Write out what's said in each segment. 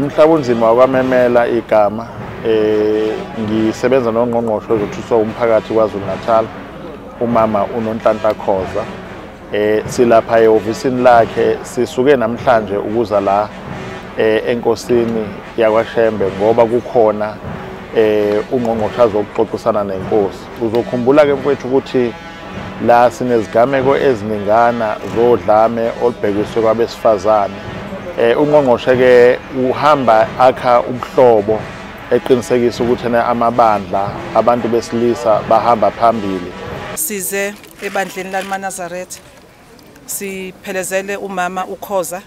Umhlabunzima wakwamemela igama ngisebenza nongqongqoshe wezokuthuthukiswa umphakathi KwaZulu Natal umama uNonhlanhla Khoza. Silapha ehhovisini lakhe, sisuke namhlanje ukuza la enkosini yakwaShembe ngoba kukhona ungqongqoshe azokuxoxisana nenkosi. Uzokhumbula ke mfowethu ukuthi la sinezigameko eziningana zodlame olubhekiswe kwabesifazane. Ungqongqoshe ke uhamba akha ubuhlobo eqinisekisa ukuthi amabandla abantu besilisa bahamba phambili. Size ebandleni lamaNazaretha siphelezele umama uKhoza,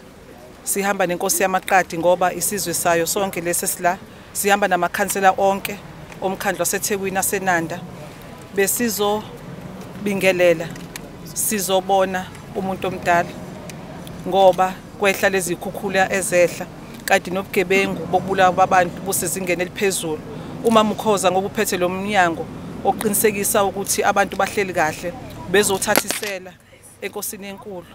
sihamba nenkosi yamaqadi ngoba isizwe sayo sonke lesi sila, sihamba namakhansela onke omkhandlu waseThekwini aseNanda. Besizobingelela, sizobona umuntu omdala ngoba kwehla lezi khukhula ezehla kanti nobugebengu bokubulawa kwabantu busezingeni eliphezulu. Umama uKhoza ngoba uphethe lo mnyango oqinisekisa ukuthi abantu bahleli kahle, bezothathisela enkosini enkulu.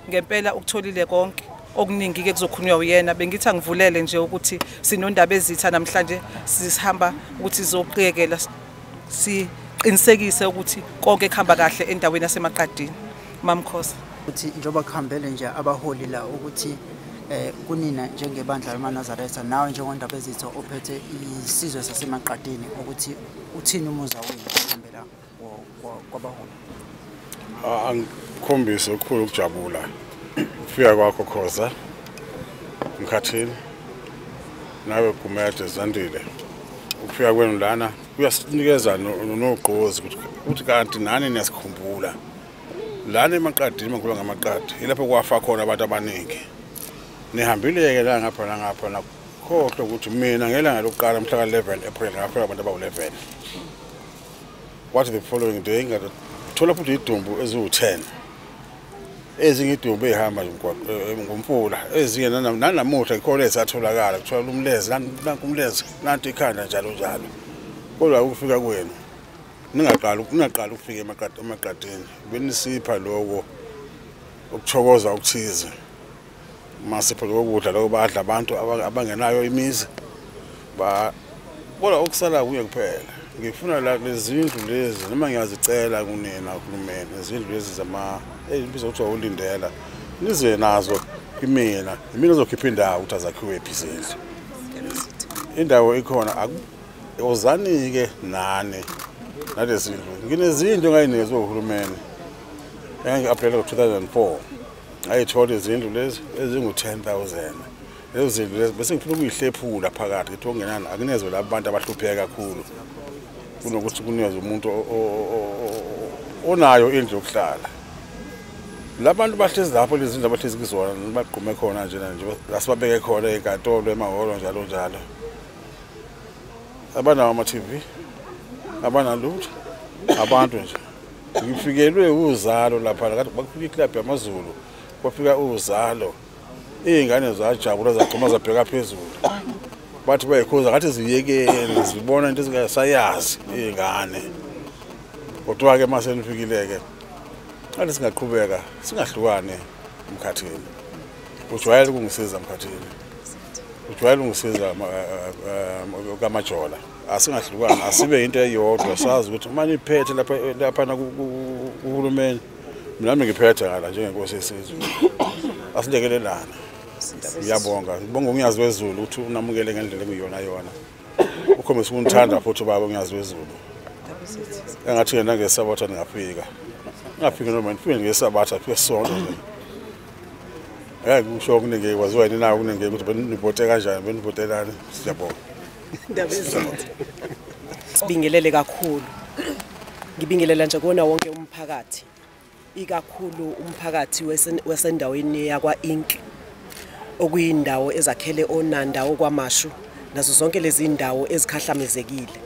Ngempela ukutholile konke okuningi ke kuzokhulunywa uyena. Bengithi angivulele nje ukuthi sinondaba ezitha namhlanje, sihamba ukuthi sizoqiyekela siqinisekise ukuthi konke kuhamba kahle endaweni yaseMaqadini. Mamkhoza, ukuthi njengoba kuhambele nje abaholi la ukuthi kunina njengebandla lamaNazaretha nawe njengondaba ezitha ophethe isizwe saseMaqadini, ukuthi uthini umuzwa wenu ukuhambela kwabaholi? Angikhombise okukhulu ukujabula ukufika kwakho Khoza Mkhathini nawe Gumede Zandile. Ukufika kwenu lana kuyasinikeza nogqozi ukuthi kanti nani niyasikhumbula lana eMaqadini. Mangikhuluma ngamaqadi yilapho kwafa khona abantu abaningi. Nihambile-ke la ngapha nangapha, nakhohlwa ukuthi mina ngelanga lokuqala mhla ka-11 April ngafika abantu abawu-11. Kwathi the following day ngathola futhi idumbu eziwu-10, ezinye idumbu ey'hamba ngomfula, ezinye nanamuhla ikhona ezatholakala, kuthiwa umleze nanku umleze nanti ikhanda njalo njalo. Kodwa ukufika kwenu ningaqali ukufika emaqadini, benisipha lokho ukuthokoza okuthize. Masipho lokudla lokho badla abantu abangenayo imizi ba, kodwa okusala kuye kuphela. Ngifuna la lezindlu lezi noma ngiyazicela kunina uhulumeni, izindlu lezi zama ezibizwa ukuthi ulindela nize nazo kimina, imina ozokhipha indawo ukuthi azakhiwe phi izindlu. Indawo ikhona, ozani-ke nani nalezi zindlu. Nginezindlu engayinikezwe uhulumeni engangi-aplayela ngo-2004, ngayithola izindlu lezi ezingu-10,000. Lezo zindlu lezi bese ngifuna ukuyihlephula phakathi, ngithi okungenani akunezwe laba bantu abahlupheka kakhulu kunokuthi kunikezwe umuntu onayo indlu yokuhlala. Labantu bahlezi lapho lezi zindlu abahlezi kuzona bagqume khona njena nje, lasibabeke khona enkantolo emahholo njalo njalo. Abanawo ama-TV, abanalutho, abantu nje. Ngifikelwe uzalo lapha, kade bakufika iklabhu yamaZulu, kwafika uzalo, iy'ngane zajabula zagxuma zabheka phezulu. Bathi bayikhuza ngathi ziyekele, zibona into ezingasayazi iy'ngane. Kodwa-ke uma senifikile-ke ngathi singaqhubeka singahlukani Mkhathini. Ujwayele ukungisiza Mkhathini, ujwayele ukungisiza kaMajola. Asingahlukani, asibe into eyodwa, sazi ukuthi uma niphethe lapha laphana kuhulumeni, mina ngiphethe ngala njengenkosi yesizwe. Asilekelelana. Ngiyabonga, ngibonga uNyazi wezulu ukuthi unamukele ngendlela ekuyiyona yona. Ukhombisa ukunithanda futhi ubaba uNyazi wezulu. Engathi yena ngesabatha ningafika. Ngafika noma nifike ngesabatha fike sonke nje. Kusho okuningi kwaziwa yini na okuningi ukuthi benivote kanjani, benivotelani. Siyabonga. Indaba ezitha. Sibingelele kakhulu. Ngibingelela nje kuwona wonke umphakathi, ikakhulu umphakathi wasendaweni yakwa-Ink, okuyindawo ezakhele oNanda, okwaMashu, nazo zonke lezi ndawo ezikhahlamezekile.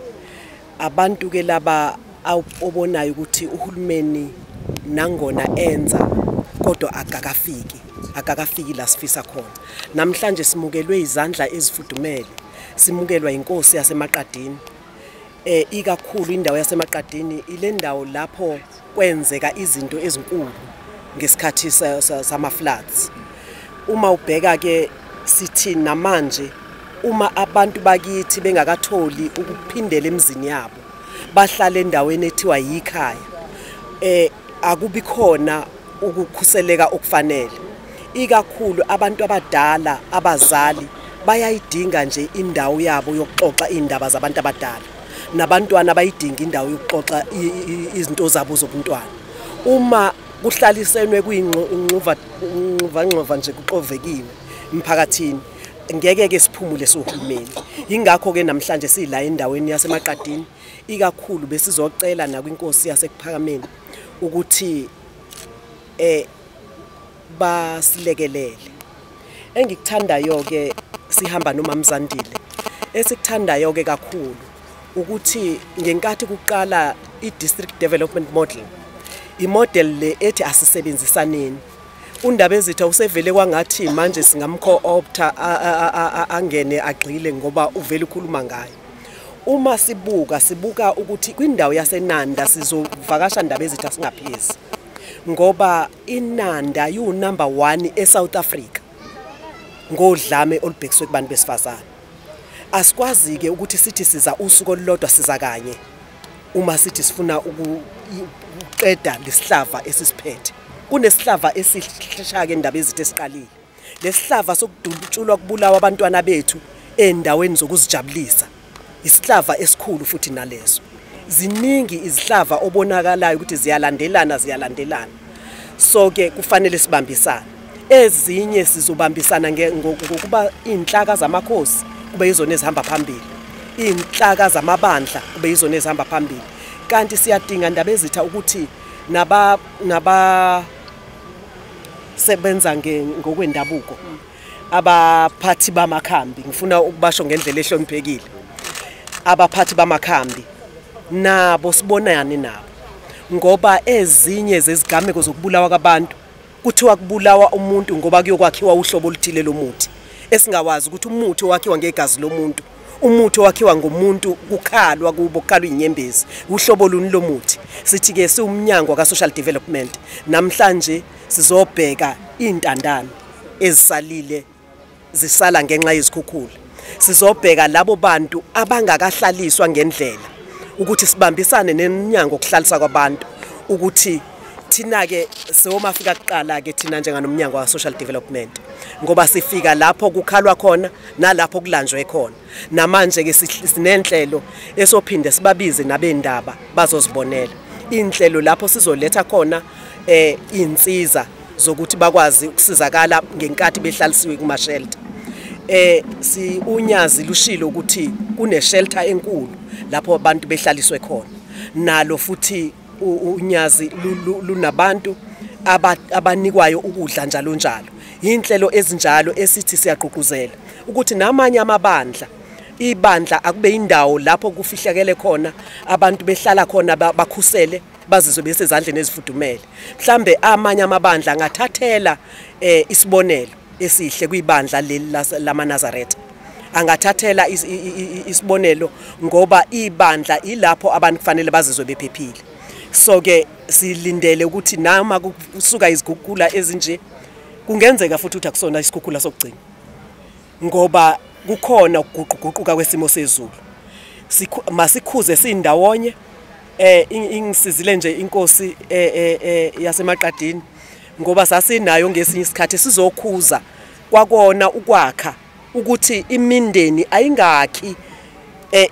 Abantu ke laba obonayo ukuthi uhulumeni nangona enza kodwa akakafiki la sifisa khona. Namhlanje simukelwe izandla ezifudumele, simukelwa inkosi yaseMaqadini. Ikakhulu indawo yaseMaqadini ile ndawo lapho kwenzeka izinto ezinkulu ngesikhathi sama floods. Uma ubheka ke sithi namanje Uma abantu bakithi bengakatholi ukuphindela emzini yabo bahlale endaweni ethiwa yikhaya, akubi khona ukukhuseleka okufanele. Ikakhulu abantu abadala, abazali bayayidinga nje indawo yabo yokuxoxa indaba zabantu abadala, nabantwana bayidinga indawo yokuxoxa izinto zabo zobuntwana. Uma kuhlalisenwe kuyingxuva nje kuxovekiwe emphakathini, ngeke ke siphumule sohulumeni. Ingakho ke namhlanje sila endaweni yaseMaqadini, ikakhulu besizocela nakwinkosi yaseKuphakameni ukuthi basilekelele. Engikuthandayo ke sihamba noMamZandile, esikuthandayo ke kakhulu ukuthi ngenkathi kuqala i-district development model, imodel le ethi asisebenzisaneni. uNdabezitha usevele kwangathi manje singamco-opta angene agxile ngoba uvele ukhuluma ngayo. Uma sibuka ukuthi kwindawo yaseNanda sizovakasha Ndabezitha singaphezi, ngoba iNanda yu-number 1 eSouth Africa ngodlame olubhekiswe kubantu besifazane. Asikwazi ke ukuthi sithi siza usuku olulodwa, siza kanye uma sithi sifuna ukuqeda lesihlava esisiphethe. Kunesihlava esihleshaka Indabezitha esiqalile, lesihlava sokudutshulwa kubulawa abantwana bethu endaweni zokuzijabulisa, isihlava esikhulu futhi naleso. Ziningi izihlava obonakalayo ukuthi ziyalandelana. So ke kufanele sibambisane. Ezinye sizobambisana ngokuba inhlaka zamakhosi kube yizona ezihamba phambili, inhlaka zamabandla kube yizona ezihamba phambili. Kanti siyadinga Ndabezitha ukuthi naba sebenza ngokwendabuko, abaphathi bamakhambi, ngifuna ukubasho ngendlela ehloniphekile, abaphathi bamakhambi nabo sibonane nabo, ngoba ezinye zezigameko zokubulawa kwabantu kuthiwa kubulawa umuntu ngoba kuyokwakhiwa uhlobo oluthile lomuthi esingawazi ukuthi umuthi owakhiwa ngegazi lomuntu, umuthi owakhiwa ngomuntu kukhalwa kubo, kukhalwa inyembezi, uhlobo luni lomuthi. Sithi ke siwumnyango ka social development namhlanje sizobheka intandane ezisalile zisala ngenxa yezikhukhula. Sizobheka labo bantu abangakahlaliswa ngendlela, ukuthi sibambisane neminyango okuhlalisa kwabantu, ukuthi thina ke sewomafika kuqala ke thina njenganomnyango wa social development, ngoba sifika lapho kukhalwa khona nalapho kulanjwe khona. Namanje ke sinenhlelo esophinde sibabize nabendaba bazozibonela inhlelo lapho sizoletha khona insiza zokuthi bakwazi ukusizakala ngenkathi behlalisiwe kuma shelter. Si unyazi lushilo ukuthi kune shelter enkulu lapho abantu behlaliswe khona, nalo futhi unyazi lunabantu abanikwayo ukudla njalo njalo. Inhlelo ezinjalo esithi siyagqugquzela ukuthi namanye amabandla, ibandla akube indawo lapho kufihlakele khona abantu behlala khona, bakhusele bazizwe besezandleni ezifudumele. Mhlambe amanye amabandla angathathela isibonelo esihle kwibandla leli lamaNazaretha, angathathela isibonelo ngoba ibandla ilapho abantu kufanele bazizwe bephephile. So ke silindele ukuthi noma kusuka izikhukhula ezinje, kungenzeka futhi ukuthi akusona isikhukhula sokugcina, ngoba kukhona ukuguquguquka kwesimo sezulu. Masikhuze sindawonye. Ingisizile nje inkosi yaseMaqadini, ngoba sasinayo ngesinye isikhathi sizokhuza kwakona ukwakha ukuthi imindeni ayingakhi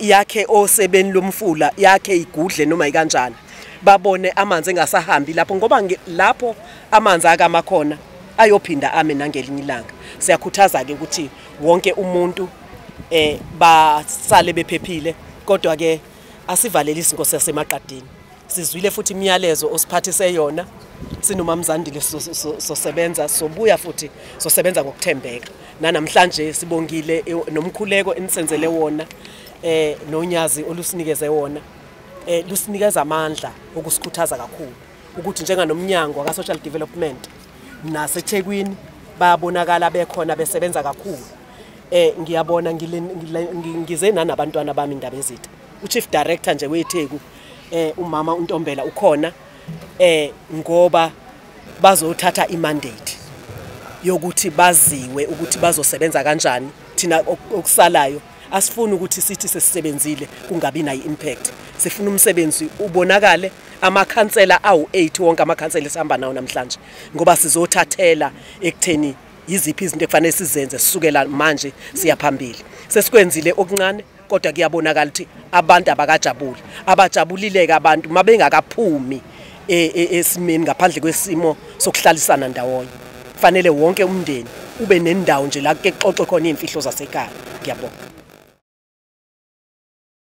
yakhe osebeni lomfula, yakhe igudle noma ikanjani, babone amanzi engasahambi lapho, ngoba lapho amanzi akama khona ayophinda ame nangelinye ilanga. Siyakhuthaza ke ukuthi wonke umuntu basale bephephile, kodwa ke asivalelisi inkosi yaseMaqadini. Sizwile futhi imiyalezo osiphathise yona, sinoMamZandile sosebenza, sobuya futhi sosebenza ngokuthembeka. Namhlanje sibongile nomkhuleko enisenzele wona, nonyazi olusinikeze wona, lusinikeza amandla okusikhuthaza kakhulu ukuthi njenganomnyango ka social development naseThekwini bayabonakala bekhona besebenza kakhulu. Ngiyabona ngize nanabantwana bami Indabezitha. uChief Director nje weTheku umama uNtombela ukhona, ngoba bazothatha imandate yokuthi baziwe ukuthi bazosebenza kanjani. Thina okusalayo asifuni ukuthi sithi sesisebenzile kungabi nayo impact. Sifuna umsebenzi ubonakale. Amakhansela awu-8 wonke amakhansela esihamba nawo namhlanje, ngoba sizothathela ekutheni yiziphi izinto ekufanele sizenze sisukela manje siya phambili. Sesikwenzile okuncane, kodwa kuyabonakala ukuthi abantu abakajabuli. Abajabulile-ke abantu mabengakaphumi esimeni ngaphandle kwesimo sokuhlalisana ndawonye. Kufanele wonke umndeni ube nendawo nje la kuxoxe khona iy'mfihlo zasekhaya. Ngiyabonga.